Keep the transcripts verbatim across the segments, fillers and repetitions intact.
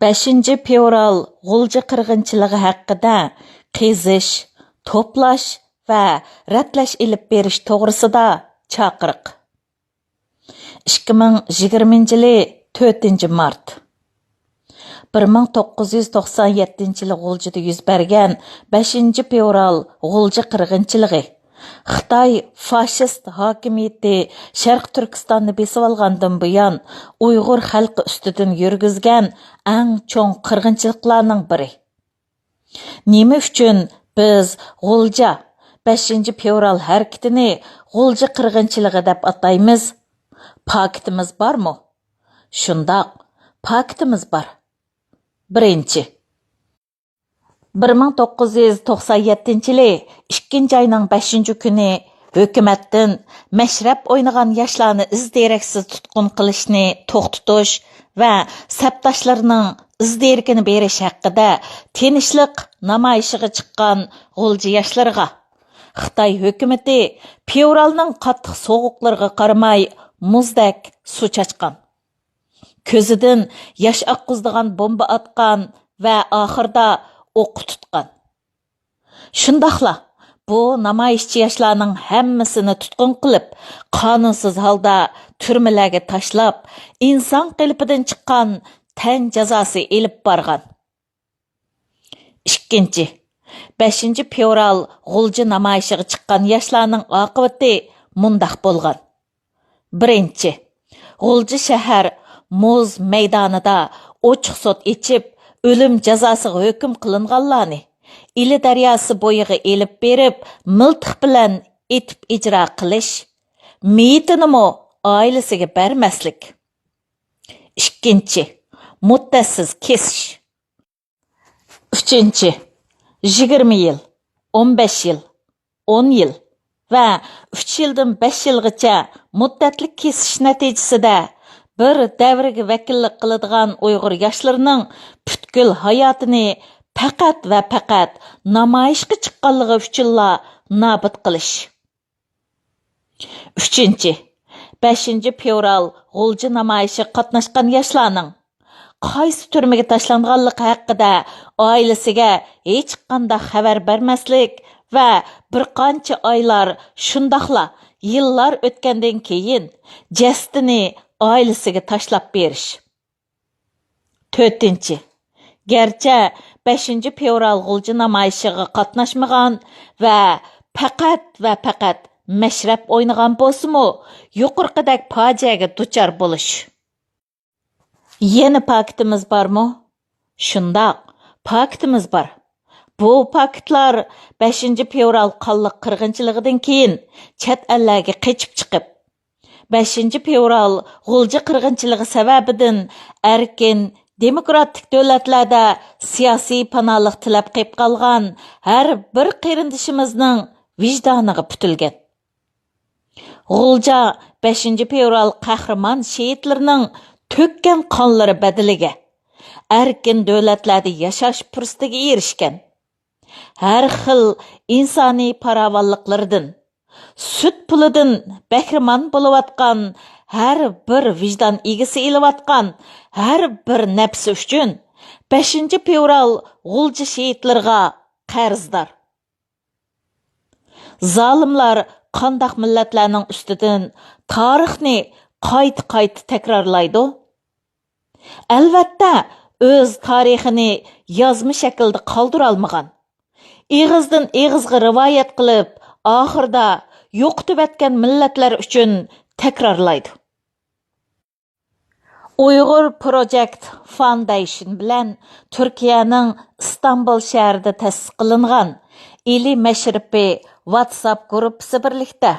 بەشىنچى فېۋرال غۇلجا قىرغىنچىلىقى ھەققىدە قېزىش، توپلاش ۋە رەتلەش ئېلىپ بېرىش توغرىسىدا چاقىرىق. ئىككى مىڭ يىگىرمىنچى يىلى تۆتىنچى مارت. بىر مىڭ توققۇز يۈز توقسان يەتتىنچى يىلى غۇلجىدا يۈز بەرگەن بەشىنچى فېۋرال غۇلجا قىرغىنچىلىقى، خىتاي فاشىست ھاكىمىيىتى شەرقىي تۈركىستاننى بېسىۋالغاندىن بۇيان، ئۇيغۇر خەلقى ئۈستىدىن يۈرگۈزگەن ئەڭ چوڭ قىرغىنچىلىقلارنىڭ بىرى. نېمە ئۈچۈن بىز غۇلجا، بەشىنچى فېۋرال ھەرىكىتىنى غۇلجا قىرغىنچىلىقى دەپ ئاتايمىز؟ پاكىتىمىز بارمۇ؟ شۇنداق، پاكىتىمىز بار. بىرىنچى، بىر مىڭ توققۇز يۈز توقسان يەتتىنچى يىلى ئىككىنچى ئاينىڭ بەشىنچى كۈنى ھۆكۈمەتتىن مەشرەپ ئوينىغان ياشلارنى ئىز دېرەكسىز تۇتقۇن قىلىشنى توختىتىش ۋە سەپداشلىرىنىڭ ئىز دېرىكىنى بېرىش ھەققىدە تىنچلىق نامايىشىغا چىققان غۇلجا ياشلىرىغا خىتاي ھۆكۈمىتى فېۋرالنىڭ قاتتىق سوغۇقلىرىغا قارىماي مۇزدەك سۇ چاچقان. كۆزىدىن ياش ئاققۇزىدىغان بومبا ئاتقان ۋە ئاخىرىدا ئوققا تۇتقان. شۇنداقلا بۇ نامايىشچى ياشلارنىڭ ھەممىسىنى تۇتقۇن قىلىپ، قانۇنسىز ھالدا تۈرمىلەرگە تاشلاپ، ئىنسان قېلىپىدىن چىققان تەن جازاسى ئېلىپ بارغان. ئىككىنچى، بەشىنچى فېۋرال غۇلجا نامايىشىغا چىققان ياشلارنىڭ ئاقىۋىتى مۇنداق بولغان. بىرىنچى، غۇلجا شەھەر مۇز مەيدانىدا ئوچۇق سوت ئېچىپ، ئۆلۈم جازاسىغا ھۆكۈم قىلىنغانلارنى ئىلى دەرياسى بويىغا ئېلىپ بېرىپ، مىلتىق بىلەن ئېتىپ ئىجرا قىلىش، مېيىتىنىمۇ ئائىلىسىگە بەرمەسلىك. ئىككىنچى، مۇددەتسىز كېسىش. ئۈچىنچى، يىگىرمە يىل، ئون بەش يىل، ئون يىل ۋە ئۈچ يىلدىن بەش يىلغىچە مۇددەتلىك كېسىش نەتىجىسىدە بىر دەۋرگە ۋەكىللىك قىلىدىغان ئۇيغۇر ياشلىرىنىڭ پۈتكۈل ھاياتىنى پەقەت ۋە پەقەت نامايىشقا چىققانلىقى ئۈچۈنلا نابۇت قىلىش. ئۈچىنچى، بەشىنچى فېۋرال غۇلجا نامايىشىغا قاتناشقان ياشلارنىڭ قايسى تۈرمىگە تاشلانغانلىقى ھەققىدە ئائىلىسىگە ھېچقانداق خەۋەر بەرمەسلىك ۋە بىر قانچە ئايلار، شۇنداقلا يىللار ئۆتكەندىن كېيىن جەسىتىنى ئائىلىسىگە تاشلاپ بېرىش. تۆتىنچى، گەرچە بەشىنچى فېۋرال غۇلجا نامايىشىغا قاتناشمىغان ۋە پەقەت ۋە پەقەت مەشرەپ ئوينىغان بولسىمۇ، يۇقىرىقىدەك پاجىئەگە دۇچار بولۇش. يەنە پاكىتىمىز بارمۇ؟ شۇنداق، پاكىتىمىز بار. بۇ پاكىتلار بەشىنچى فېۋرال قانلىق قىرغىنچىلىقىدىن كېيىن چەت ئەللەرگە قېچىپ چىقىپ، بەشىنچى فېۋرال غۇلجا قىرغىنچىلىقى سەۋەبىدىن ئەركىن، دېموكراتىك دۆلەتلەردە سىياسىي پاناھلىق تىلەپ قېلىپ قالغان ھەر بىر قېرىندىشىمىزنىڭ ۋىجدانىغا پۈتۈلگەن. غۇلجا بەشىنچى فېۋرال قەھرىمان شېھىتلىرىنىڭ تۆككەن قانلىرى بەدىلىگە ئەركىن دۆلەتلەردە ياشاش پۇرسىتىگە ئېرىشكەن. ھەر خىل ئىنسانىي پاراۋانلىقلىرىدىن، سۈت پۇلىدىن بەھرىمەن بولۇۋاتقان ھەر بىر ۋىجدان ئىگىسى ئېلىۋاتقان ھەر بىر نەپىسى ئۈچۈن بەشىنچى فېۋرال غۇلجا شېھىتلىرىغا قەرزدار. زالىملار قانداق مىللەتلەرنىڭ ئۈستىدىن تارىخنى قايتا-قايتا تەكرارلايدۇ؟ ئەلۋەتتە، ئۆز تارىخىنى يازما شەكىلدە قالدۇرالمىغان، ئېغىزدىن ئېغىزغا رىۋايەت قىلىپ، ئاخىرىدا يوقىتىۋەتكەن مىللەتلەر ئۈچۈن تەكرارلايدۇ. ئۇيغۇر پروجېكت فاوندېيشن بىلەن تۈركىيەنىڭ ئىستانبۇل شەھىرىدە تەسىس قىلىنغان ئىلى مەشرىپى ۋاتساپ گۇرۇپپىسى بىرلىكتە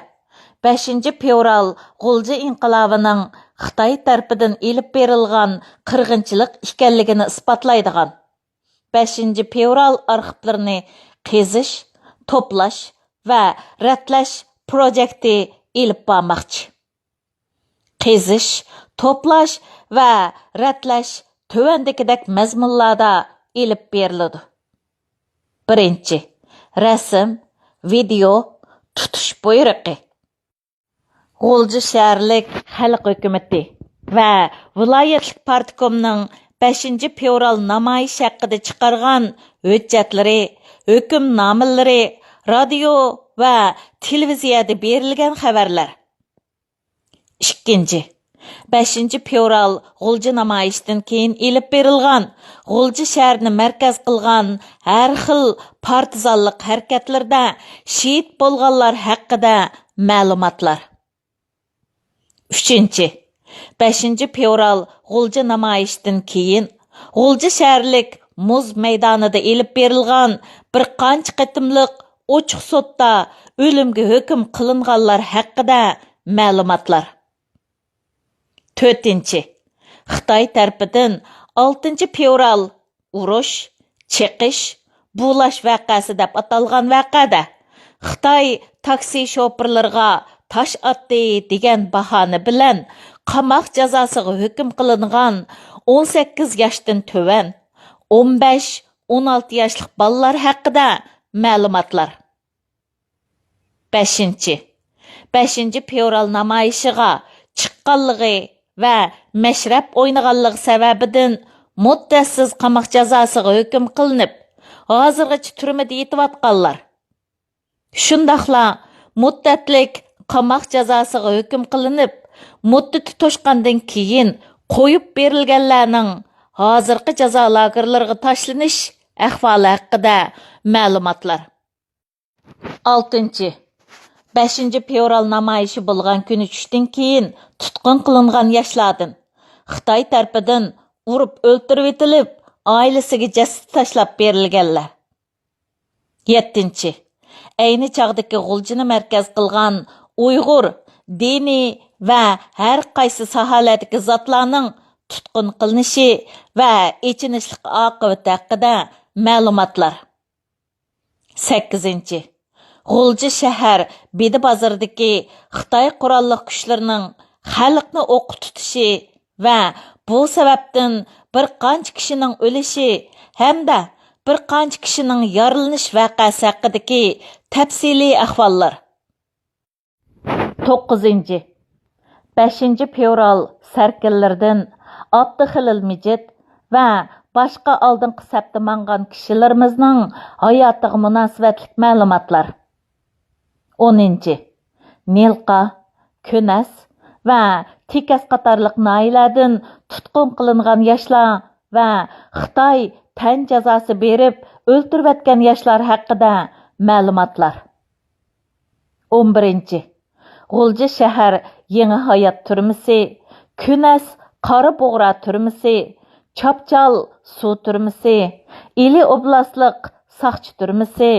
بەشىنچى فېۋرال غۇلجا ئىنقىلابىنىڭ خىتاي تەرىپىدىن ئېلىپ بېرىلغان قىرغىنچىلىق ئىكەنلىكىنى ئىسپاتلايدىغان بەشىنچى فېۋرال ئارخىپلىرىنى قېزىش، توپلاش ۋە رەتلەش پروجېكتى ئېلىپ بارماقچى. قېزىش، توپلاش ۋە رەتلەش تۆۋەندىكىدەك مەزمۇنلاردا ئېلىپ بېرىلىدۇ. بىرىنچى، رەسىم، ۋىدېئو، تۇتۇش بۇيرۇقى. غۇلجا شەھەرلىك خەلق ھۆكۈمىتى ۋە ۋىلايەتلىك پارتكومنىڭ بەشىنچى فېۋرال نامايىشى ھەققىدە چىقارغان ھۆججەتلىرى، ھۆكۈمنامىلىرى، رادىيو ۋە تېلېۋىزىيەدە بېرىلگەن خەۋەرلەر. ئىككىنچى، بەشىنچى فېۋرال غۇلجا نامايىشىدىن كېيىن ئېلىپ بېرىلغان، غۇلجا شەھىرىنى مەركەز قىلغان ھەر خىل پارتىزانلىق ھەرىكەتلىرىدە شېھىت بولغانلار ھەققىدە مەلۇماتلار. ئۈچىنچى، بەشىنچى فېۋرال غۇلجا نامايىشىدىن كېيىن، غۇلجا شەھەرلىك مۇز مەيدانىدا ئېلىپ بېرىلغان بىر قانچە قېتىملىق ئوچۇق سوتتا ئۆلۈمگە ھۆكۈم قىلىنغانلار ھەققىدە مەلۇماتلار. تۆتىنچى، خىتاي تەرىپىدىن ئالتىنچى فېۋرال ئۇرۇش، چېقىش، بۇلاش ۋەقەسى دەپ ئاتالغان ۋەقەدە، خىتاي تاكسى شوپۇرلىرىغا تاش ئاتتى دېگەن باھانە بىلەن قاماق جازاسىغا ھۆكۈم قىلىنغان ئون سەككىز ياشتىن تۆۋەن، ئون بەش، ئون ئالتە ياشلىق بالىلار ھەققىدە مەلۇماتلار. بەشىنچى، بەشىنچى فېۋرال نامايىشىغا چىققانلىقى ۋە مەشرەپ ئوينىغانلىقى سەۋەبىدىن مۇددەتسىز قاماق جازاسىغا ھۆكۈم قىلىنىپ، ھازىرغىچە تۈرمىدە يېتىۋاتقانلار، شۇنداقلا مۇددەتلىك قاماق جازاسىغا ھۆكۈم قىلىنىپ، مۇددىتى توشقاندىن كېيىن قويۇپ بېرىلگەنلەرنىڭ ھازىرقى جازا لاگېرلىرىغا تاشلىنىش ئەھۋالى ھەققىدە مەلۇماتلار. ئالتىنچى، بەشىنچى فېۋرال نامايىشى بولغان كۈنى چۈشتىن كېيىن تۇتقۇن قىلىنغان ياشلاردىن، خىتاي تەرىپىدىن ئۇرۇپ ئۆلتۈرۈۋېتىلىپ، ئائىلىسىگە جەسىتى تاشلاپ بېرىلگەنلەر. يەتتىنچى، ئەينى چاغدىكى غۇلجىنى مەركەز قىلغان ئۇيغۇر دىنىي ۋە ھەر قايسى ساھەلەردىكى زاتلارنىڭ تۇتقۇن قىلىنىشى ۋە ئېچىنىشلىق ئاقىۋىتى ھەققىدە مەلۇماتلار. سەككىزىنچى، غۇلجا شەھەر بېدە بازىرىدىكى خىتاي قوراللىق كۈچلىرىنىڭ خەلقنى ئوققا تۇتۇشى ۋە بۇ سەۋەبتىن بىر قانچە كىشىنىڭ ئۆلۈشى ھەمدە بىر قانچە كىشىنىڭ يارىلىنىش ۋەقەسى ھەققىدىكى تەپسىلىي ئەھۋاللار. توققۇزىنچى، بەشىنچى فېۋرال سەركىلىرىدىن ئابدۇخېلىل مىجىت ۋە باشقا ئالدىنقى سەپتە ماڭغان كىشىلىرىمىزنىڭ ھاياتىغا مۇناسىۋەتلىك مەلۇماتلار. ئونىنچى، نىلقا، كۈنەس ۋە تېكەس قاتارلىق ناھىيەلەردىن تۇتقۇن قىلىنغان ياشلار ۋە خىتاي تەن جازاسى بېرىپ ئۆلتۈرۈۋەتكەن ياشلار ھەققىدە مەلۇماتلار. ئون بىرىنچى، غۇلجا شەھەر يېڭى ھايات تۈرمىسى، كۈنەس قارا بۇغرا تۈرمىسى، چاپچال سۇ تۈرمىسى، ئىلى ئوبلاستلىق ساقچى تۈرمىسى،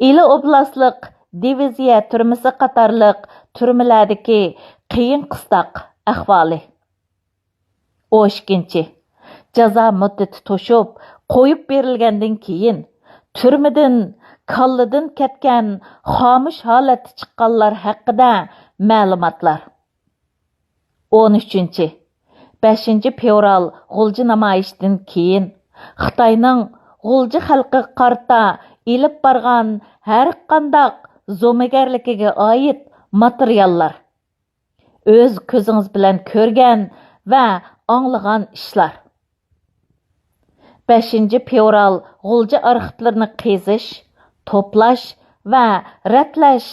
ئىلى ئوبلاستلىق دىۋىزىيە تۈرمىسى قاتارلىق تۈرمىلەردىكى قىيىن قىستاق ئەھۋالى. ئون ئىككىنچى، جازا مۇددىتى توشۇپ، قويۇپ بېرىلگەندىن كېيىن، تۈرمىدىن كاللىدىن كەتكەن خامۇش ھالەتتە چىققانلار ھەققىدە مەلۇماتلار. ئون ئۈچىنچى، بەشىنچى فېۋرال غۇلجا نامايىشىدىن كېيىن، خىتاينىڭ غۇلجا خەلقىگە قارىتا ئېلىپ بارغان ھەرقانداق زومىگەرلىكىگە ئائىت ماتېرىياللار. ئۆز كۆزىڭىز بىلەن كۆرگەن ۋە ئاڭلىغان ئىشلار. بەشىنچى فېۋرال غۇلجا ئارخىپلىرىنى قېزىش، توپلاش ۋە رەتلەش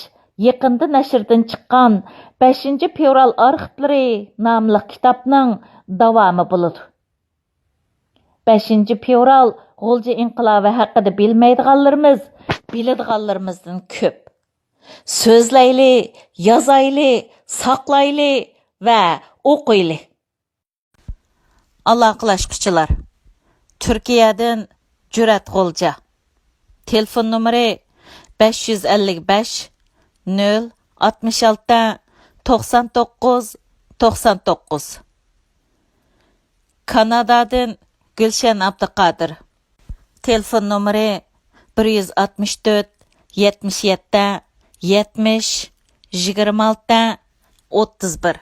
يېقىندا نەشردىن چىققان بەشىنچى فېۋرال ئارخىپلىرى ناملىق كىتابنىڭ داۋامى بولىدۇ. بەشىنچى فېۋرال غۇلجا ئىنقىلابى ھەققىدە بىلمەيدىغانلىرىمىز بىلىدىغانلىرىمىزدىن كۆپ. سۆزلەيلى، يازايلى، ساقلايلى ۋە ئوقۇيلى. ئالاقىلەشكۈچىلەر: تۈركىيەدىن جۈرئەت غۇلجا. تېلېفون نومۇرى: بەش يۈز ئەللىك بەش، نۆل، ئاتمىش ئالتە، توقسان توققۇز، توقسان توققۇز. كانادادىن گۈلشەن ئابدۇقادىر. تېلېفون نومۇرى: بىر يۈز ئاتمىش تۆت، يەتمىش يەتتە، يەتمىش، يىگىرمە ئالتە، ئوتتۇز بىر.